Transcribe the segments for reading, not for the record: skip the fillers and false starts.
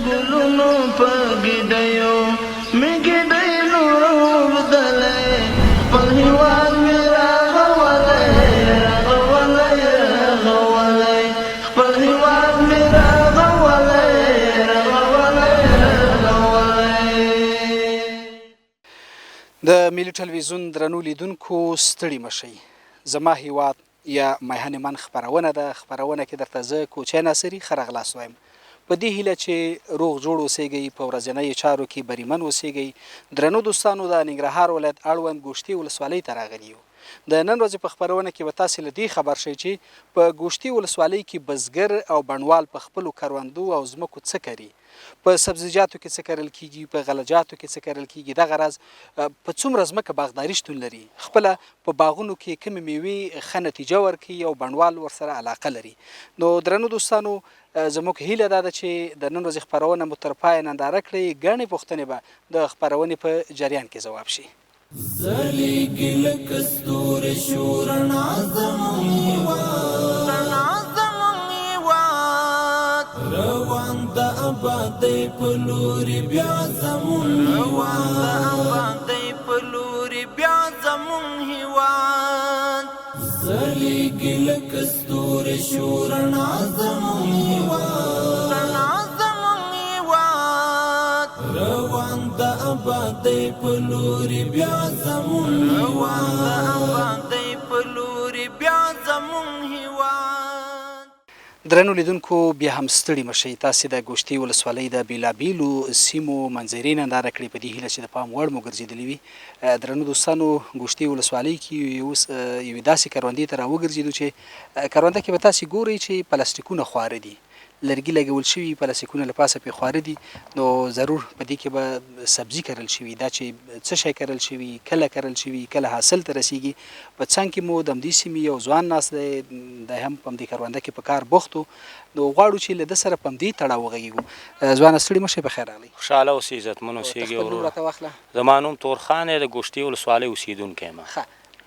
ګلونو په ګیډیو مې ګیډۍ نور اوبدلې، خپل هیواد مې رغولی، رغولی، رغولی، خپل هیواد مې رغولی، رغولی، رغولی. د ملي ټلویزیون درنو لیدونکو ستړي مه شئ. زما هیواد یا میهن من خپرونه ده، خپرونه کې درته زه کوچی ناصري ښه راغلاست وایم. په دې هیله چې روغ جوړ اوسېږئ، په ورځنیو چارو کې بریمن اوسېږئ. درنو دوستانو د ننګرهار ولایت اړوند ګوشتې ولسوالۍ ته راغلي یو. د نن ورځې په خپرونه کې به تاسې له دې خبر شئ چې په ګوشتې ولسوالۍ کې بزګر او بڼوال په خپلو کروندو او ځمکو څه کري، په سبزیجاتو کې څه کرل کیږي، په غله جاتو کې څه کرل کیږي، دغه راز په څومره ځمکه باغداري شتون لري، خپله په باغونو کې کومې میوې ښه نتیجه ورکوي او بڼوال ورسره علاقه لري. نو درنو دوستانو زموږ هیله دا ده چې د نن ورځې خپرونه مو تر پایه ننداره کړئ، ګڼې پوښتنې به د خپرونې په جریان کې ځواب شي. ځلیږي لکه ستوري شو رڼا زموږ هیواد، رڼا زموږ هیواد، روان د ابادۍ په لوري بیا زموږ روان د ابادۍ په لوري بیا زموږ هیواد، ځلیږي لکه ستوري شو رڼا زموږ هیواد، رڼا زموږ هیواد، روان د ابادۍ په لوري بیا زموږ روان د ابادۍ په لوري بیا زموږ هیواد. درنو لیدونکو بیا هم ستړي مه شئ، تاسې د ګوشتې ولسوالۍ د بېلابېلو سیمو منظرې ننداره کړې، په دې هیله چې د پام وړ مو ګرځېدلې وي. درنو دوستانو ګوشتې ولسوالۍ کې اوس یوې داسې کروندې ته راوګرځېدو چې کرونده کې به تاسې ګورئ چې پلاستیکونه خواره دي، لرګي لګول شوي، پلاستیکونه له پاسه پرې خواره دي، نو ضرور په دې کې به سبزي کرل شوي، دا چې څه شی کرل شوي، کله کرل شوي، کله حاصل ته رسېږي. په څنګ کې مو د همدې سیمې یو ځوان ناست دی، دی هم په همدې کرونده کې په کار بوخت و، نو غواړو چې له ده سره په همدې تړاو وغږېږو. ځوانه ستړي مه شئ، په خیر راغلئ. خوشحاله اوسې، عزتمن ته اوسېږې خپل نوم وروره. راته واخله. زما نوم تورخان دی، د ګوشتې ولسوالۍ اوسېدونکی یم. ښه،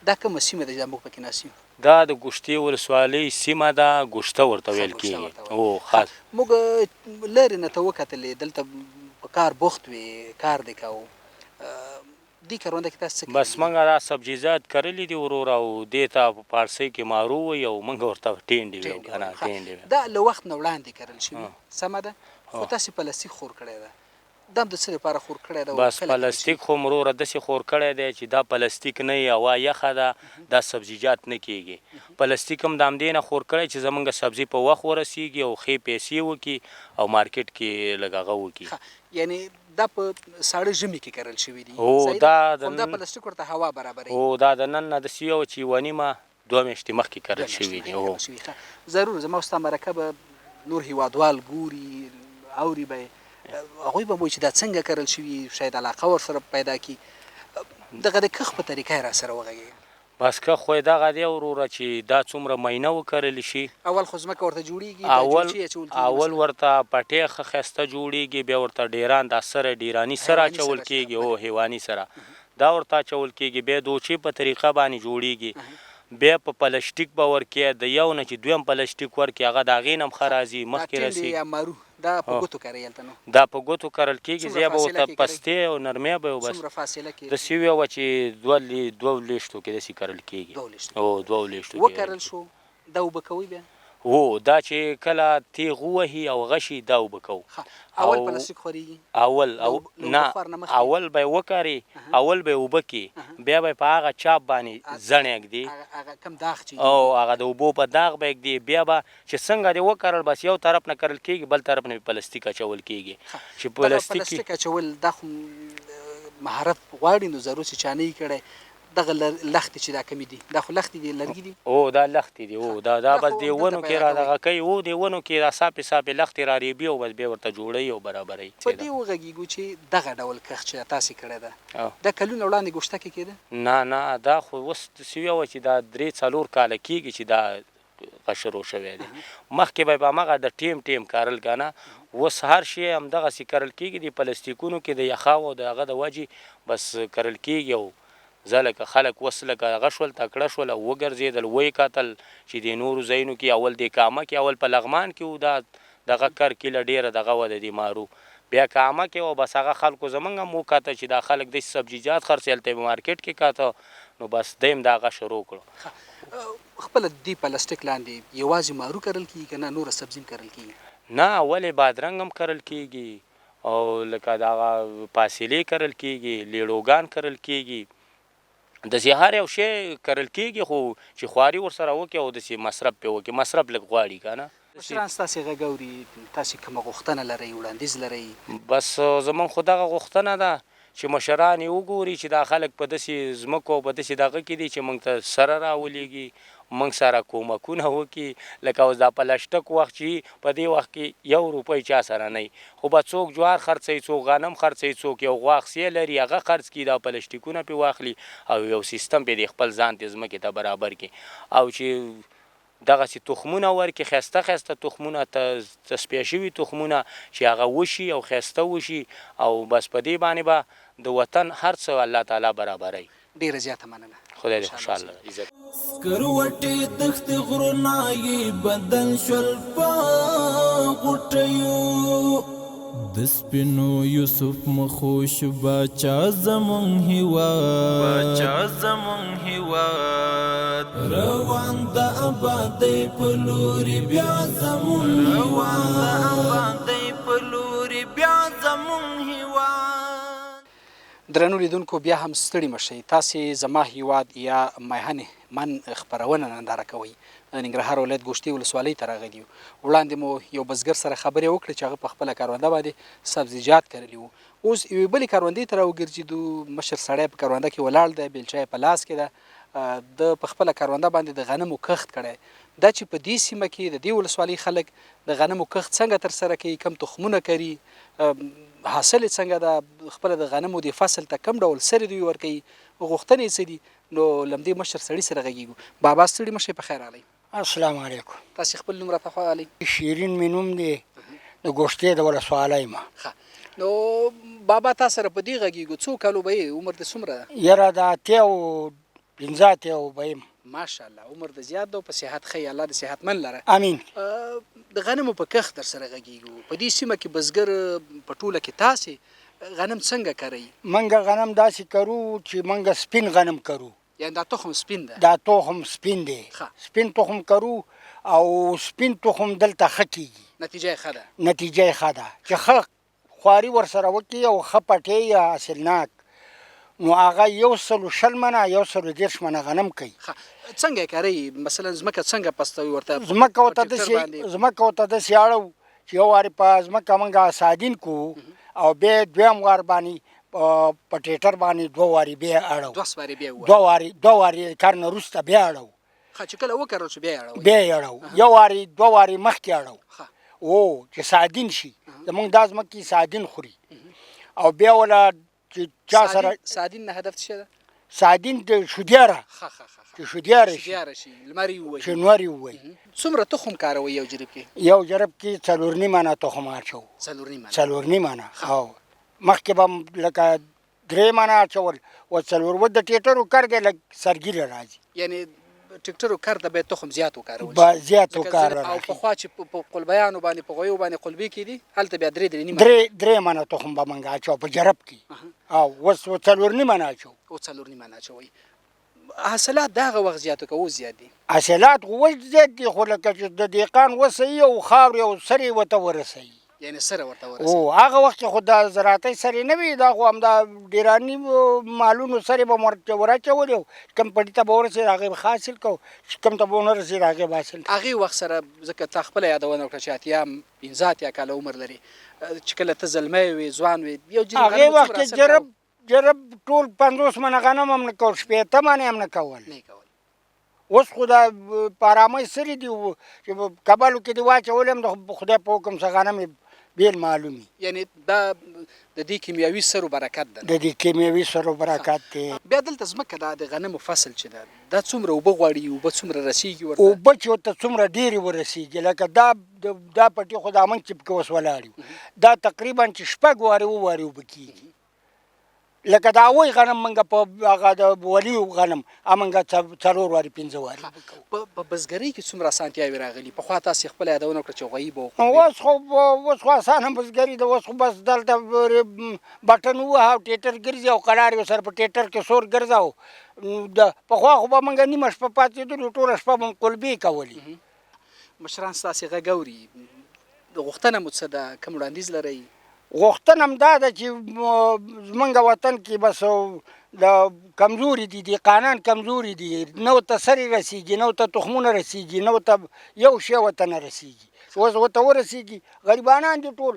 دا کومه سیمه ده چې دا موږ پکې ناست یو؟ دا د ګوشتې ولسوالۍ سیمه ده، ګوشته ورته ښه، ویل ګوشته کېږي. ورته وایي. هو، ښه، خاص. موږ لرې نه ته وکتلې، دلته په کار بوخت وې، کار دې کاوه. دې کرونده کې تاسو څه بس کرلي دي؟ موږ دا سبجیزات کرلي دي وروره او دې ته په پاړسۍ کې مارو وایي او موږ ورته ټینډې ویو ټینډې کنه وایو. ښه، ټینډې ویو. دا له وخت نه وړاندې کرل شوي، سمه ده، خو هو. تاسې پلاستیک خور کړی ده، دا هم د څه لپاره خور کړی ده او بس کله کرل شوي؟ پلاستیک خو وروره داسې خور کړی دی چې دا پلاستیک نه وي هوا یخه ده دا سبزیجات نه کیږي پلاستیک هم د همدې نه خور کړی چې زمونږ سبزي په وخت ورسیږي او ښې پیسې وکړي او مارکیټ کې لږ هغه وکړي. ښه یعنې دا په ساړه ژمي کې کرل شوي دي هو صحیح ده دا د خو همدا پلاستیک ورته هوا برابروي. هو دا د نن نه داسې یو چې یوه نیمه دوه میاشتې مخکې کرل دوه میاشتې شوي دي مخکې هو. کرل شوي. ښه ضرور زما او ستا مرکه به نور هیوادوال ګوري اوري به یې هغوی به هم وایي چې دا څنګه کرل شوي شاید علاقه ورسره پیدا کړي دغه د کښت په طریقه یې راسره وغږېږه. بس که خو یې دغه دی وروره چې دا څومره ماینه وکرل شي. اول خو ځمکه ورته جوړیږي دا اول جوچې اچول کیږي اول مثلا. ورته پټی ښه ښایسته جوړیږي بیا ورته ډیران دا سره ډیرانی سره حیواني اچول سره چې کیږي بله. هو حیوانی سره دا ورته اچول کیږي بیا دوچې په طریقه باندې جوړیږي بیا په پلسټیک به ورکې د یو نه چې دویم پلسټیک ورکې هغه د هغې نه هم ښه ښه راځي دا مخکې ټینډې رسیږي. یا مارو دا په هو. ګوتو کرئ هلته نو؟ دا په ګوتو کرل کیږي څومره ځای به فاصله ورته کې کرئ؟ پستې او نرمې به وي بس څومره فاصله کې؟ داسې ویوه چې دوه لیشتو کې داسې کرل کیږي. دوو لیشتو کې هو کرل دوو لیشتو کې کرل وکرل کیږي. شو دا اوبه کوئ بیا؟ هو دا چې کله تیغ ووهي او هغه شي دا اوبه کوو. ښه اول او پلاستیک خورېږي؟ اول له او اوبه له نه اوبه خوار نه مخکې؟ اول به یې وکري اول به یې اوبه کړي بیا به یې په هغه چاپ باندې زڼی ږدي. هغه هغه کوم داغ چې او هغه د اوبو په داغ به یې ږدي بیا به چې څنګه دې وکرل بس یو طرف نه کرل کیږي بل طرف نه پلاستیک اچول کیږي ښه چې دغه پلاستیک کې پلاستیک اچول دا خو مهارت غواړي نو ضرور چې چا نه وي کړی دغه لښتې چې دا کومې دي دا خو لښتې دي لرګي دي هو دا لښتې دي هو ښه دا دا دا بس خو دې همدلته ونو کې پیدا را کوئ دغه کوي هو دې ونو کې را ساپې ساپې لښتې را ریبي او بس بیا ورته جوړوي او برابروي په دې وغږیږو چې دغه ډول کښت چې تاسې کړی ده دا کلونه وړاندې ګوشته کې کېده؟ نه نه دا خو اوس داسې ویوه چې دا درې څلور کاله کیږي چې دا غه شروع شوی دی مخکې به په همغه د ټیم ټیم کرل کنه اوس هر شی همدغسې کرل کېږي د پلاستیکونو کې د یخاو او د هغه د وجې بس کرل کېږي او زه لکه خلک اوس لکه هغه شول تکړه شول او وګرځېدل ویې کتل چې د نورو ځایونو کې اول د کامه کې اول په لغمان کې وو دا دغه کر کیله ډیره دغه وه د دې مارو بیا که عامه کې وه بس هغه خلکو زمونږ هم وکاته چې دا خلک داسې سبزیجات خرڅوي هلته یې مارکیټ کې کاته نو بس دی هم دا هغه شروع کړو. ښه خپله ددې پلاستیک لاندې یوازې مارو کرل کیږي که نه نوره سبزي هم کرل کیږي؟ نه ولې بادرنګ هم کرل کیږي او لکه دغه پاسیلې کرل کیږي لیړوګان کرل کیږي داسې هر یو شی کرل کیږي خو چې خواري ورسره وکړي او داسې مصرف پرې وکړي مصرف لږ غواړي کنه. مشران ستاسې غږ اوري، تاسې کومه غوښتنه لرئ، وړاندیز لرئ؟ بس زمونږ خو دغه غوښتنه ده چې مشران یې وګوري چې دا خلک په داسې ځمکو او په داسې دغه کې دي چې مونږ ته سره راولیږي مونږ سره کومکونه وکړي لکه اوس دا پلشټک وخت چې وي په دې وخت کې یو روپۍ چا سره نه وي خو به څوک جوار خرڅوي څوک غنم خرڅوي څوک یو غوا خسیه لري هغه خرڅ کړي دا پلشټیکونه پرې واخلي او یو سیستم پرې د خپل ځان ته ځمکې ته برابر کړي او چې دغسې تخمونه ورکړي ښایسته ښایسته تخمونه تصفیه شوي تخمونه چې هغه وشي او ښایسته وشي او بس په دې باندې به د وطن هر څه الله تعالی برابروي. ډیره زیاته مننه. خدای دې خوشحاله لره عزت. سکروټې دښتې غرونه یې بدل شول په غوټیو. د سپینو یوسف مخو شو باچا زمونږ هیواد. باچا زمونږ هیواد. روان د ابادۍ په لوري بیا زمونږ روان د ابادۍ په لوري بیا زمونږ هیواد. درنو لیدونکو بیا هم ستړي مه شئ، تاسې زما هیواد یا میهن من خپرونه ننداره کوئ. د ننګرهار ولایت ګوشتې ولسوالۍ ته راغلي یو. وړاندې مو یو بزګر سره خبرې وکړې چې هغه په خپله کرونده باندې سبزیجات کرلي وو. اوس یوې بلې کروندې ته راوګرځېدو، مشر سړی په کرونده کې ولاړ دی، بیلچه یې په لاس کې ده، ده په خپله کرونده باندې د غنمو کښت کړی. دا چې په دې سیمه کې د دې ولسوالۍ خلک د غنمو کښت څنګه ترسره کوي، کوم تخمونه کري، حاصل یې څنګه ده، خپله د غنمو دې فصل ته کوم ډول سرې دوی ورکوي، غوښتنې یې څه دي، نو له همدې مشر سړي سره غږېږو. بابا ستړي مه شئ، په خیر راغلئ. السلام علیکم. تاسې خپل نوم راته وغواړئ. شیرین مې نوم دی، د ګوشتې د ولسوالۍ یم. ښه نو بابا تا سره په دې غږېږو، څو کالو به یې، عمر دې څومره ده؟ یاره د اتیا او 85 به یم. ماشاءالله عمر د زیات ده او په صحت ښه یې، الله دې صحتمند لره. امین. د غنمو په کښت در سره غږیږو، په دې سیمه کې بزګر په ټوله کې تاسې غنم څنګه کرئ؟ مونږ غنم داسې کرو چې مونږ سپین غنم کرو. یعنې دا تخم سپین ده؟ دا تخم سپین دی. ښه. سپین تخم کرو او سپین تخم دلته ښه کیږي. نتیجه یې ښه ده؟ نتیجه یې ښه ده چې ښه خواري ورسره وکړي او ښه پټی یا حاصلناک نو هغه 120 منه 130 منه غنم کوي. ښه څنګه یې کرئ؟ مثلا ځمکه څنګه پستوي ورته؟ ځمکه ورته داسې ځمکه ورته داسې اړو چې یو وارې په ځمکه موږ سادین کوو او بیا دویم وار باندې په ټریټر باندې دوه وارې بیا اړو. دوه وارې بیا دوه وارې دوه وارې کر نه وروسته بیا اړو. ښه چې کله وکرل شو بیا یې اړوئ؟ بیا یې اړو، یو وارې دوه وارې مخکې اړو. ښه. او چې سادین شي، زمونږ دا ځمکې سادین خوري او بیا ولا چې چا سره سادین نه هدف څه ده؟ سادین د شودیاره. ښه ښه ښه. چې شودیاره شي. شودیاره شي، لمر یې ووهي. چې نور یې ووهي. څومره تخم کاروئ یو جریب کې؟ یو جریب کې 4.5 منه تخم اچوو. 4.5 منه. 4.5 منه. او مخکې به لکه 3 منه اچول و څلور و د ټیټرو کر دی لږ سرګیره راځي. یعنې ټریکټرو کر ته باید تخم زیات وکارول شي. زیات وکارول. او پخوا چې په قلبیانو باندې په غویو باندې قلبې کېدې هلته بیا درې درې نیمه درې منه تخم به موږ اچو په جرب کې او اوس 4.5 منه اچو. او 4.5 منه اچوئ. حاصلات د هغه وخت زیات که اوس زیات دي؟ حاصلات خو اوس زیات دي خو لکه چې د دهقان وسوي او خاورې او سرې ورته ورسوي. یعنې سره ورته ورسوي. او هغه وخت کې خو د زراعتۍ سرې نه وي، دا خو همدا ډېراني مالونو سرې به مو وراچولې او کوم پټي ته به ورسېد هغې به ښه حاصل کو، چې کوم ته به ونه رسېد هغې به حاصل. هغې وخت سره ځکه تا خپله یادونه وکړه چې 80 85 کاله عمر لرې، چې کله ته زلمی وې ځوان وې یو جریب هغې وخت کې جرب جرب ټول 50 منه غنم هم نه کول، 60 منه هم نه کول. نه کول. اوس خو دا په ارامۍ سرې دي چې کبلو کې دې واچولې هم د خدای په حکم څه غنم یې بېل معلوم وي. یعنې دا د دې کیمیاوي سرو برکت ده. د دې کیمیاوي سرو برکت دی. بیا دلته ځمکه دا د غنمو فصل چې ده دا څومره اوبه غواړي، اوبه څومره رسېږي ورته؟ اوبه چې ورته څومره ډېرې ورسېږي، لکه دا دا پټي خو دا موږ چې پکې اوس ولاړ یو دا تقریبا چې 6 وارې 7 وارې اوبه کېږي. لکه دا وای غنم مونږ په هغه د ولي غنم مونږ څلور واري پنځه واري کوو. په بزګرۍ کې څومره اسانتیاوې راغلي؟ پخوا تاسې خپله یادونه وکړه چې غویی به اوس خو اوس خو اسانه بزګري ده، اوس خو بس دلته بټن ووهه او ټیټر ګرځي او قرار یې سره په ټیټر کې سور ګرځاو. د پخوا خو به مونږ نیمه شپه پاڅېدلو، ټوله شپه به مو قلبې کولې. مشران ستاسې غږ اوري، غوښتنه مو څه ده، کوم وړاندیز لرئ؟ غوښتنه هم دا ده چې زمونږ وطن کې بس د کمزوري دي، دهقانان کمزوري دي، نه ورته سرې رسېږي، نه ورته تخمونه رسېږي، نه ورته یو شی ورته نه رسېږي. چې اوس ورته ورسېږي، غریبانان دي ټول،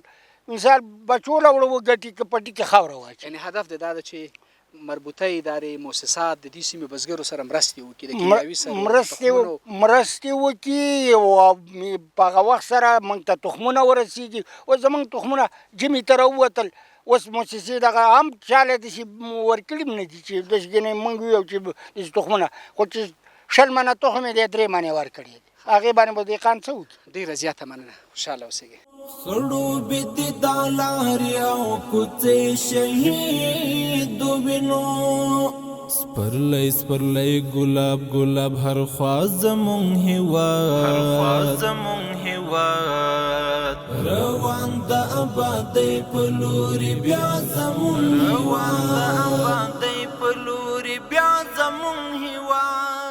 مثال بچو له وړه وګټي که پټي کې خاوره واچوي. یعنې هدف دې دا ده چې مربوطه ادارې، موسسات د دې سیمې بزګرو سره مرستې وکړي، د کیمیاوي سرو، تخمونو. مرستې وکړي او په هغه وخت سره موږ ته تخمونه ورسېږي. اوس زموږ تخمونه ژمي ته راووتل، اوس موسسې دغه هم چا له داسې ورکړي هم نه دي چې داسې ګنې موږ ویو چې داسې تخمونه، خو چې 20 منه تخم یې دی، 3 منه یې ورکړی دی، هغې باندې به دهقان څه وکړي؟ ډېره زیاته مننه، خوشحاله اوسېږئ. خړوبې دي دا لارې او کوڅې شهیدو وینو، سپرلی سپرلی ګلاب ګلاب هر خوا زمونږ هیواد، روان د آبادۍ په لوري بیا زمونږ هیواد، په لوري بیا زمونږ هیواد.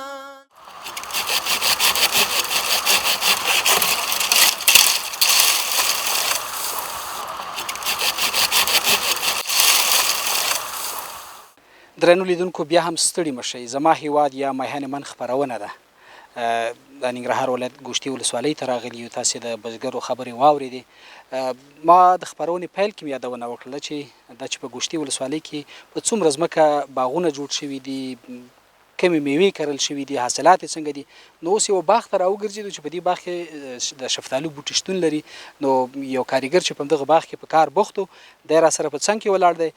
درنو لیدونکو بیا هم ستړي مشئ، زما هیواد یا میهن من خپرونه ده. د ننګرهار ولایت ګوشتې ولسوالۍ ته راغلي یو، تاسې د بزګرو خبرې واورېدې. ما د خپرونې پیل کې مې یادونه وکړله چې دا چې په ګوشتې ولسوالۍ کې په څومره ځمکه باغونه جوړ شوي دي، کومې میوې کرل شوي دي، حاصلات یې څنګه دي. نو اوس یوه باغ ته راوګرځېدو چې په دې باغ کې د شفتالو بوټي شتون لري. نو یو کاریګر چې په همدغه باغ کې په کار بوخت و، دی را سره په څنګ کې ولاړ دی،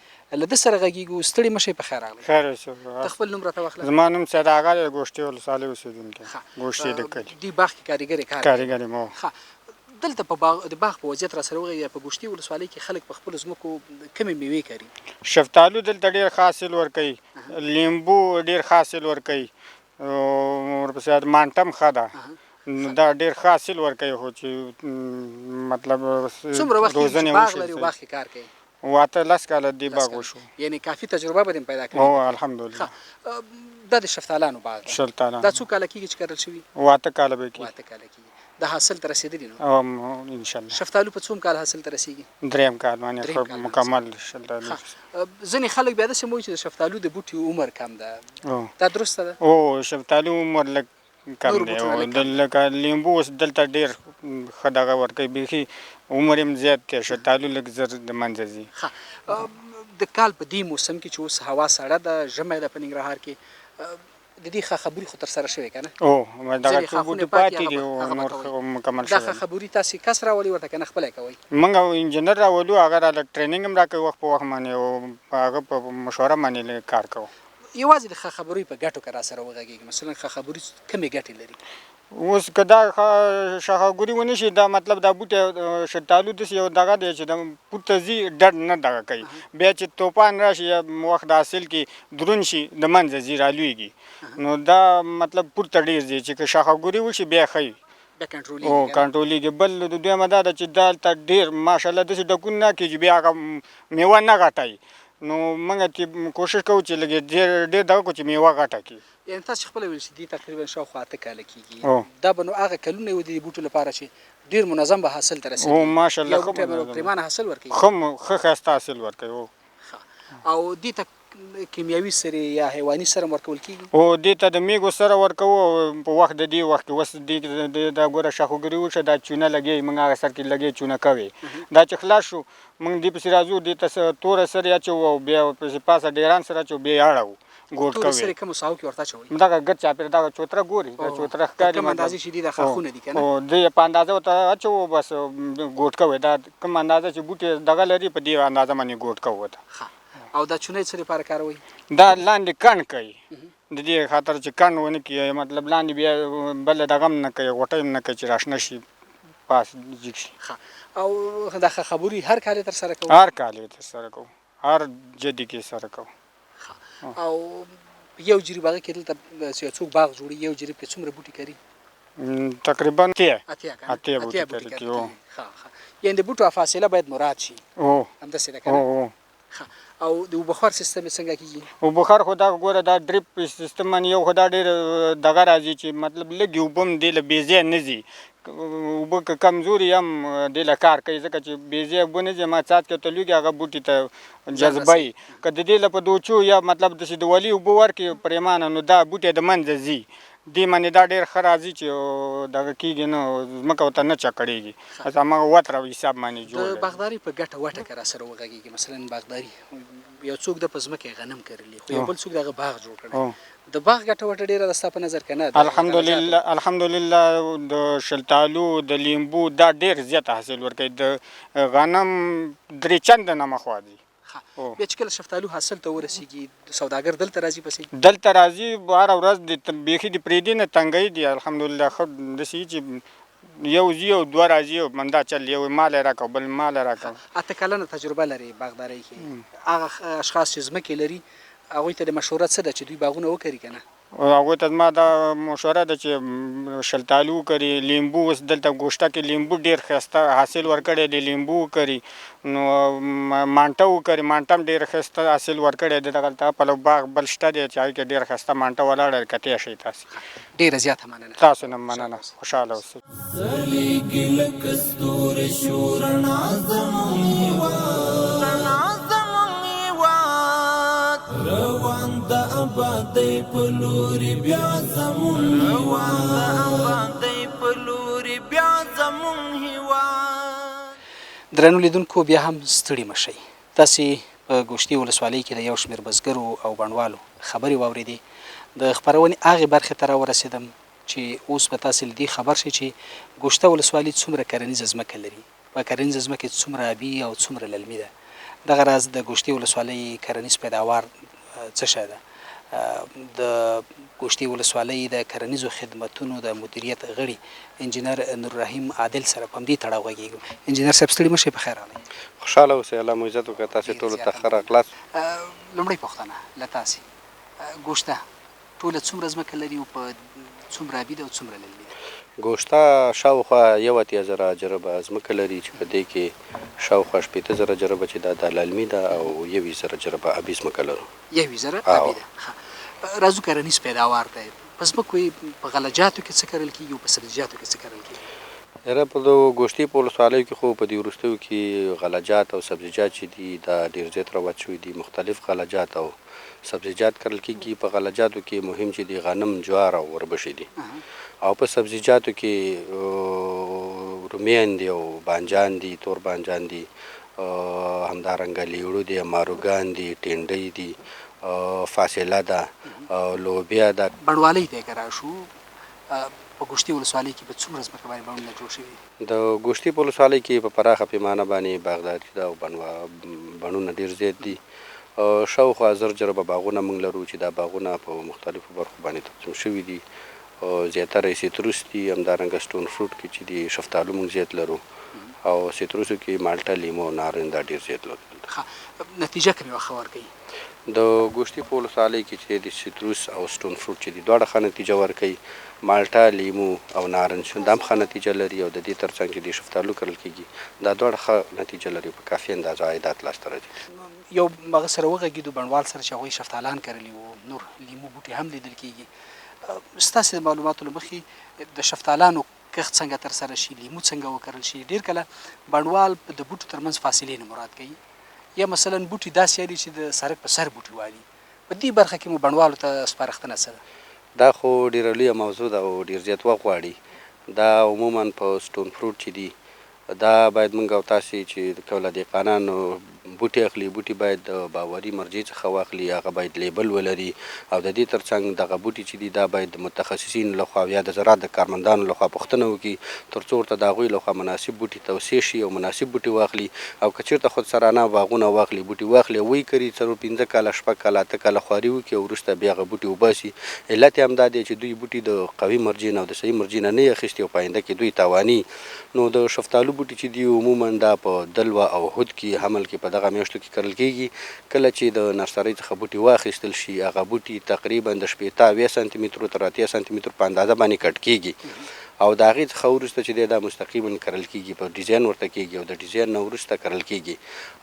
له ده سره غږېږو. ستړي مه شئ، په خیر راغلئ. خیر اوسې. ته خپل نوم راته واخله. زما نوم سید آغا دی، ګوشتې ولسوالۍ اوسېدونکی، ګوشتې د کلي. دې باغ کې کاریګر یې کار کوي؟ کاریګر یم، هو. ښه، دلته په باغ د باغ په وضعیت را سره وغږېږه. په ګوشتې ولسوالۍ کې خلک په خپلو ځمکو کومې میوې کري؟ شفتالو دلته ډېر ښه حاصل ورکوي، لیمبو ډېر ښه حاصل ورکوي، ورپسې مانټه هم ښه ده، دا ډېر ښه حاصل ورکوي. خو چې مطلب څومره وخت کېږي چې باغ لري او باغ کې کار کوي؟ 8-10 کاله دې باغ وشو. یعنې کافي تجربه به دې پیدا کړې؟ هو، الحمدلله. دا د شفتالانو باغ دی؟ شفتالانو. دا څو کاله کېږي چې کرل شوي؟ 8 کاله به کېږي. 8 کاله کېږي. دا حاصل ته رسېدلي نو؟ ان شاء الله. شفتالو په څوم کال حاصل ته رسېږي؟ دریم کال باندې مکمل شفتالو. ځینې خلک بیا داسې وایي چې د شفتالو د بوټي عمر کم ده، دا درسته ده؟ هو، شفتالو عمر لږ کم دی، لکه لیمبو اوس دلته ډېر ښه دغه ورکوي، بیخي عمر یې هم زیات دی، شفتالو لږ زر د منځه ځي. ښه، د کال په دې موسم کې چې اوس هوا سړه ده، ژمی ده په ننګرهار کې، د دې ښاخبوري خو ترسره شوې که نه؟ هو، دغه څو بوټي پاتې دي، نور مکمل شوی. دا ښاخبوري تاسې کس راولئ ورته که نه خپله یې کوئ؟ موږ انجینر راولو، هغه راله ټریننګ هم راکوي وخت په وخت باندې، او هغه په مشوره باندې کار کوو. یوازې د ښاخبوري په ګټو که راسره وغږېږي، مثلا ښاخبوري کومې ګټې لري؟ اوس که دا شاخهګوري ونه شي، دا مطلب دا بوټی شفتالو داسې یو دغه دی چې د پورته ځي، ډډ نه دغه کوي، بیا چې توپان راشي یا وخت د حاصل کې درون شي، د منځه ځي، رالویږي. نو دا مطلب پورته ډېر ځي، چې که شاخهګوري وشي بیا ښه وي، بیا کنټرولېږي. کنټرولېږي. بل دویمه دا ده چې دلته ډېر ماشاءالله داسې ډکونه نه کوي چې بیا هغه میوه نه غټوي. نو موږ چې کوشش کوو چې لږ ډېر ډېر دغه کړو چې میوه غټه کړي. یعنې تاسو خپله ویل چې دې تقریبا شاوخوا 8 کاله کېږي، دا به نو هغه کلونه وي د دې بوټو لپاره چې ډېر منظم به حاصل ته رسېدلی؟ هو، ماشاءالله، یو بوټی به پرېمانه حاصل ورکوي. ښه ښایسته حاصل ورکوي. هو. ښه، او دې ته کیمیاوي سرې یا حیواني سره هم ورکول کېږي؟ هو، دې ته د میږو سره ورکوو، او په وخت د دې وخت کې اوس دې دا ګوره شاخوګري وشوه، دا چونه لګوي، موږ هغه سر کې لګوي چونه کوي، دا چې خلاص شو موږ دې پسې راځو، دې ته توره سرې اچوو او بیا پسې پاسه ډېران سره اچوو، بیا یې اړوو، ګوډ تورې کوي. سرې کومو ساحو کې ورته اچوئ؟ دغه ګرد چاپېره دغه چوتره ګوري، دا چوتره ښکاري، کوم اندازې چې دي دا ښاخونه دي که نه؟ هو، دې په اندازه ورته اچوو، بس ګوډ کوي. دا کوم اندازه چې بوټی دغه لري په دې اندازه باندې ګوډ کوو ورته. ښه، او دا چونه یې څه لپاره کاروئ؟ دا لاندې کڼ کوي، د دې خاطر چې کڼ ونه کړي، مطلب لاندې بیا بله دغه هم نه کوي، غوټۍ هم نه کوي چې راشنه شي، پاس جګ شي. ښه، او دا ښاخبوري هر کال یې ترسره کوو؟ هر کال یې ترسره کوو. هر جدي کې سره کوو. ښه او یو جریب هغه کې دلته چې یو څوک باغ جوړي یو جریب کې څومره بوټي کري؟ تقریبا 80 کنه 80 بوټي کرل کېږي. ښه ښه، یعنې د بوټو فاصله باید مراد شي. همداسې ده کنه؟ ښه، او د اوبخور سیستم یې څنګه کېږي؟ اوبخور خو دا ګوره دا ډریپ سیستم باندې یو خو دا ډېر دغه راځي چې مطلب لږې اوبه هم دې له بې ځایه نه ځي، اوبه که کمزوري هم دې له کار کوي، ځکه چې بې ځایه اوبه نه ځي، ما څاڅکی ورته لوېږي هغه بوټي ته جذبه وي. که د دې له په دوچو یا مطلب داسې د ولي اوبه ورکړي پرېمانه نو دا بوټی د منځه ځي، دې باندې دا ډېر ښه راځي چې دغه کېږي نه، ځمکه ورته نه چکړېږي، بس هماغه وتره حساب باندې جوړ دی. د باغدارۍ په ګټه وټه که راسره وغږېږي، مثلا باغداري یو څوک ده په ځمکه یې غنم کرلي خو یو بل څوک د هغه باغ جوړ کړی، د باغ ګټه وټه ډېره ده ستا په نظر که نه؟ الحمدلله الحمدلله د شلتالو د لیمبو دا ډېر زیات حاصل ورکوي، د غنم درې چنده نه مخوا ځي. ښه، بیا چې کله شفتالو حاصل ته ورسیږي سوداګر دلته راځي پسې؟ دلته راځي هره ورځ د بیخي د پرېدي نه تنګوي دي الحمدلله، ښه داسې چې یو ځي او دوه راځي او همدا چل یو مال یې راکړه بل مال یې راکړه. اته کلنه تجربه لرې باغدارۍ کې، هغه اشخاص چې ځمکې لري هغوی ته د مشوره څه ده چې دوی باغونه وکري که نه؟ هغوی ته زما دا مشوره ده چې شلتالو وکري، لیمبو اوس دلته ګوشته کې لیمبو ډېر ښایسته حاصل ورکړی دی، لیمبو وکري، نو مانټه وکري، مانټه هم ډېر ښایسته حاصل ورکړی دی، دغلته پلو باغ بل شته دی چې هغې کې ډېر ښایسته مانټه ولاړه ده، کتی شئ تاسې. ډېره زیاته مننه. تاسو نه مننه، خوشحاله اوسئ. ځلیږي لکه ستوري شو رڼا زموږ هیواد، رڼا زموږ هیواد، روان د ابادۍ په لوري بیا زموږ هیواد، د ابادۍ په لوري بیا زموږ هیواد. درنو لیدونکو بیا هم ستړي مه شئ، تاسې په ګوشتې ولسوالۍ کې د یو شمېر بزګرو او بڼوالو خبرې واورېدې، د خپرونې هغې برخې ته راورسېدم چې اوس به تاسې له دې خبر شئ چې ګوشته ولسوالي څومره کرنیزه ځمکه لري، په کرنیزه ځمکه کې څومره ابي او څومره للمي ده، دغه راز د ګوشتې ولسوالۍ کرنیز پیداوار څه شی ده، د ګوشتې ولسوالۍ د کرنیزو خدمتونو د مدیریت غړي انجینر نوررحیم عادل سره په همدې تړاو غږېږو. انجینر صاحب ستړي مه شئ، په خیر راغلئ. خوشحاله اوسئ، الله مو عزت وکړه، تاسې ډېره ټولو ته زیاته ښه مننه. راغلاست. لومړۍ پوښتنه له تاسې، ګوشته ټوله څومره ځمکه لري او په څومره ابي ده او څومره للمي ده؟ ګوشته شاوخوا 81 زره جربه ځمکه لري چې په دې کې شاوخوا 60 زره جربه چې ده دا للمي ده او 21 زره جربه ابي ځمکه لرو. 21 زره ابي ده. ښه راځو کرنیز پیداوار ته، په ځمکو یې په غله جاتو کې څه کرل کېږي او په سبزیجاتو کې څه کرل کېږي؟ یاره په د ګوشتې په ولسوالیو کې خو په دې وروستیو کې غله جات او سبزیجات چې دي دا ډېر زیات رواج شوي دي، مختلف غله جات او سبزیجات کرل کیږي، په غله جاتو کې مهم چې دي غنم، جوار او وربشې دي او په سبزیجاتو کې رومیان دي او بانجان دي، تور بانجان دي، همدارنګه لیړو دي، ماروګان دي، ټینډۍ دي، فاصله ده، لوبیا ده. بڼوالۍ ته که راشو په ګوشتې ولسوالۍ کې په څومره ځمکه باندې بڼونه جوړ شوي دي؟ د ګوشتې په ولسوالۍ کې په پراخه پیمانه باندې باغداري ده او بڼونه ډېر زیات دي. شاوخوا 1000 جربه باغونه موږ لرو چې دا باغونه په مختلفو برخو باندې تقسیم شوي دي. زیاتره یې سیتروس دي، همدارنګه سټون فروټ کې چې دي شفتالو موږ زیات لرو او سیتروسو کې مالټه، لیمو او نارنج دا ډېر زیات لرو دلته. ښه نتیجه کوم یوه ښه ورکوي؟ د ګوشتي په ولسوالۍ کې چې د سیتروس او سټون فروټ چې دي دواړه ښه نتیجه ورکوي. مالټه، لیمو او نارنج دا هم ښه نتیجه لري او د دې ترڅنګ چې د شفتالو کرل کېږي دا دواړه ښه نتیجه لري او په کافي اندازه عایدات لاسته راځي. یو هغه سره وغږیدو بڼوال سره چې هغوی شفتالان کرلي وو، نور لیمو بوټي هم لیدل کیږي. ستاسې د معلوماتو له مخې د شفتالانو کښت څنګه ترسره شي، لیمو څنګه وکرل شي؟ ډیر کله بڼوال د بوټو ترمنځ فاصلې نه مراد کوي یا مثلا بوټي داسې الي چې د سرک په سر بوټي والي. په دې برخه کې مو بڼوالو ته سپارښتنه څه ده؟ دا خو ډیره لویه موضوع ده او ډیر زیات وخت غواړي. دا عموما په سټون فروټ چې دي دا باید مونږ او تاسې چې کوله دهقانانو بوټي اخلي، بوټي باید د باوري مرجع څخه واخلي، هغه باید لیبل ولري او د دې ترڅنګ دغه بوټي چې دي دا باید د متخصصینو له خوا او یا د زراعت د کارمندانو له خوا پوښتنه وکړي ترڅو ورته د هغوی له خوا مناسب بوټي توصیه شي او مناسب بوټي واخلي او که چیرته خودسرانه باغونه واخلي، بوټي واخلي او ویې کري، څلور پنځه کاله، شپږ کاله، اته کاله خواري وکړي او وروسته بیا هغه بوټي وباسي، علت یې همدا دی چې دوی بوټي د قوي مرجع نه او د صحیح مرجع نه نه وي اخیستي او په آینده کې دوی تاواني. نو د شفتالو بوټي چې دي عموماً دا په دلوه او هود کې حمل کې په دغه. دغه میاشتو کې کرل کېږي. کله چې د نرسرۍ څخه بوټي واخیستل شي، هغه بوټي تقریباً د 60 70 سانتي مترو تر 80 سانتي مترو په اندازه باندې کټ کېږي او د هغې څخه وروسته چې دی دا مستقیماً کرل کېږي، په ډیزاین ورته کېږي او د ډیزاین نه وروسته کرل کېږي.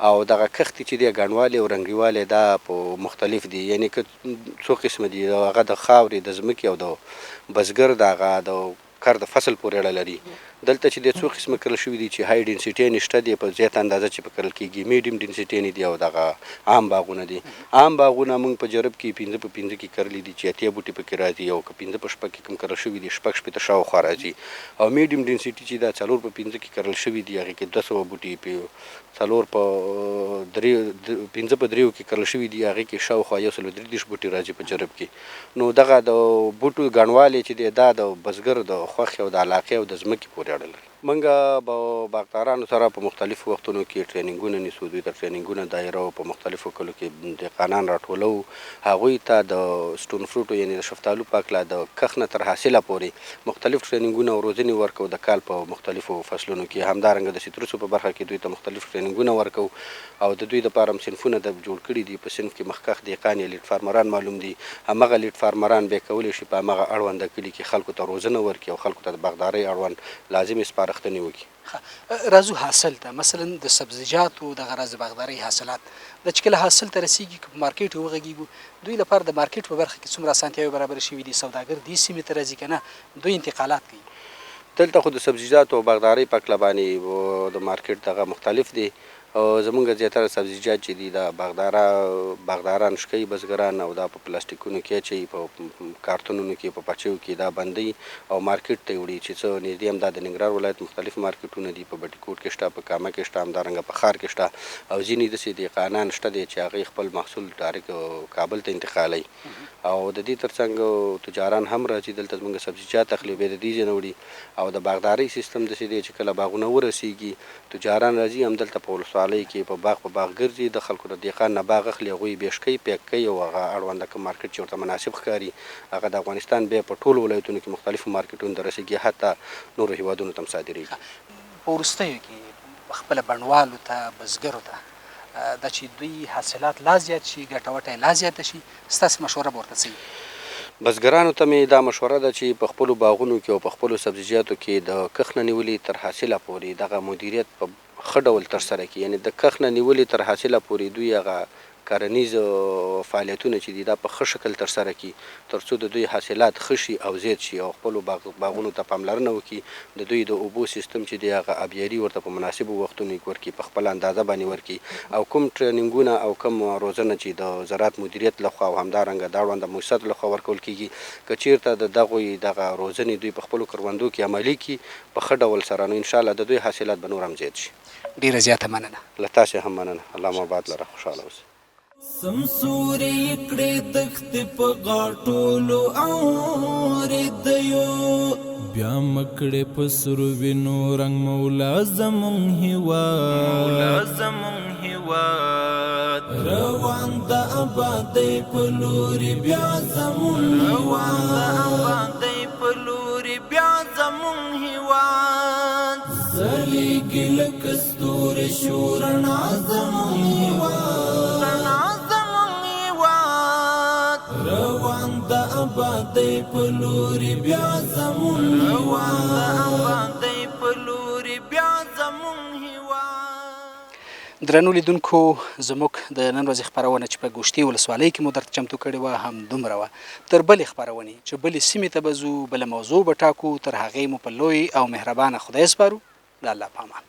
او دغه کښت چې دی ګڼوالی او رنګریوالی دا په مختلف دي، یعنې که څو قسمه دي، هغه د خاورې، د ځمکې او د بزګر د هغه د کر د فصل پورې اړه لري. دلته چې دی څو قسمه کرل شوي دي چې های ډینسیټیانې شته دي په زیاته اندازه چې په کرل کېږي، میډیم ډینسیټیانې دي او دغه عام باغونه دي. عام باغونه موږ په جرب کې 5 په 5 کې کرلي دي چې 80 بوټي پکې راځي، او که 5 په 6 کې کوم کرل شوي دي 66 شاوخوا راځي. او میډیم ډینسیټي چې دا 4 په 5 کې کرل شوي دي هغې کې 200 بوټي، په 4 په 3، 5 په 3 کې کرل شوي دي هغې کې شاوخوا 133 بوټي راځي په جرب کې. نو دغه د بوټو ګڼوالی چې دی دا د بزګر د خوښې او د علاقې او د ځمکې پورې اړه لري. موږ به باغدارانو سره په مختلفو وختونو کې ټریننګونه نیسو، دوی ته ټریننګونه دایروو، په مختلفو کلو کې دهقانان راټولوو، هغوی ته د سټون فروټو یعنې د شفتالو په هکله د کښت نه تر حاصله پورې مختلف ټریننګونه او روزنې ورکوو د کال په مختلفو فصلونو کې. همدارنګه د سیترسو په برخه کې دوی ته مختلف ټریننګونه ورکوو او د دوی لپاره هم صنفونه د جوړ کړي دي. په صنف کې مخکښ دهقان یا لیډ فارمران معلوم دي، همغه لیډ فارمران بیا کولی شي په همغه اړونده کلي کې خلکو ته روزنه ورکړي او خلکو ته د باغدارۍ اړوند لازمې سپارښتنې وکړي. ښه راځو حاصل ته، مثلا د سبزیجاتو دغه راز د باغدارۍ حاصلات دا چې کله حاصل ته رسیږي که په مارکیټ یې وغږیږو دوی لپاره د مارکیټ په برخه کې څومره اسانتیاوې برابرې شوې دي، سوداګر دې سیمې ته راځي که نه دوی انتقالات کوي؟ دلته خو د سبزیجاتو او باغدارۍ په هکله باندې د مارکیټ دغه مختلف دی. زمونږ زیاتره سبزیجات چې دي دا باغداران شکوي بزګران او دا په پلاستیکونو کې اچوي، په کارتونونو کې، په پچیو کې دا بندوي او مارکیټ ته یې وړي چې څه نږدې هم دا د ننګرهار ولایت مختلف مارکیټونه دي، په بټي کوټ کې شته، په کامه کې شته، همدارنګه په ښار کې شته او ځینې داسې دهقانان شته دی چې هغوی خپل محصول ډایرک کابل ته انتقالوي او د دې ترڅنګ تجاران هم راځي دلته زمونږ سبزیجات اخلي او بیا د دې ځای نه وړي. او د باغدارۍ سیستم داسې دی چې کله باغونه ورسیږي تجاران راځي همدلته په ولسوالۍ کې په باغ په باغ ګرځي، د خلکو د دهقان نه باغ اخلي، هغوی یې بیا شکوي، پیک کوي او هغه اړونده کوم مارکیټ چې ورته مناسب ښکاري هغه د افغانستان بیا په ټولو ولایتونو کې مختلفو مارکیټونو ته رسیږي، حتی نورو هیوادونو ته هم صادریږي. په وروستیو کې خپله بڼوالو ته، بزګرو ته دا چې دوی حاصلات لا زیات شي، ګټه وټه یې لا زیاته شي، ستاسې مشوره به ورته څه وي؟ بزګرانو ته مې دا مشوره ده چې په خپلو باغونو کې او په خپلو سبزیجاتو کې د کښت نه نیولې تر حاصله پورې دغه مدیریت په ښه ډول ترسره کړي، یعنې د کښت نه نیولې تر حاصله پورې دوی هغه کرنیز فعالیتونه چې دي دا په ښه شکل ترسره کړي ترڅو د دوی حاصلات ښه شي او زیات شي او خپلو باغونو ته پاملرنه وکړي، د دوی د اوبو سیستم چې دی هغه ابیاري ورته په مناسبو وختونو کې ورکړي، په خپله اندازه باندې ورکړي او کوم ټریننګونه او کوم روزنه چې د زراعت مدیریت له خوا او همدارنګه د اړونده موسساتو له خوا ورکول کیږي که چیرته د دغوی دغه روزنې دوی په خپلو کروندو کې عملي کړي په ښه ډول سره نو ان شاءالله د دوی حاصلات به نور هم زیات شي. ډیره زیاته مننه. له تاسې هم مننه، الله مو اباد لره، خوشحاله اوسئ. سمسورې کړې دښتې په غاټولو اوریدیو، بیا مکړې په سرو وینو رنګ مولا زمونږ هیواد، روان د آبادۍ په لوري بیا زمونږ هیواد، ځلیږي لکه ستوري شو رڼا زمونږ هیواد، روان د آبادۍ په لوري بیا زمونږ هیواد. درنو لیدونکو، زموږ د نن ورځې خپرونه چې په ګوشتې ولسوالۍ کې مو درته چمتو کړې وه همدومره وه. تر بلې خپرونې چې بلې سیمې ته به ځو، بله موضوع به ټاکو، تر هغې مو په لوی او مهربانه خدای سپارو. د الله په امان.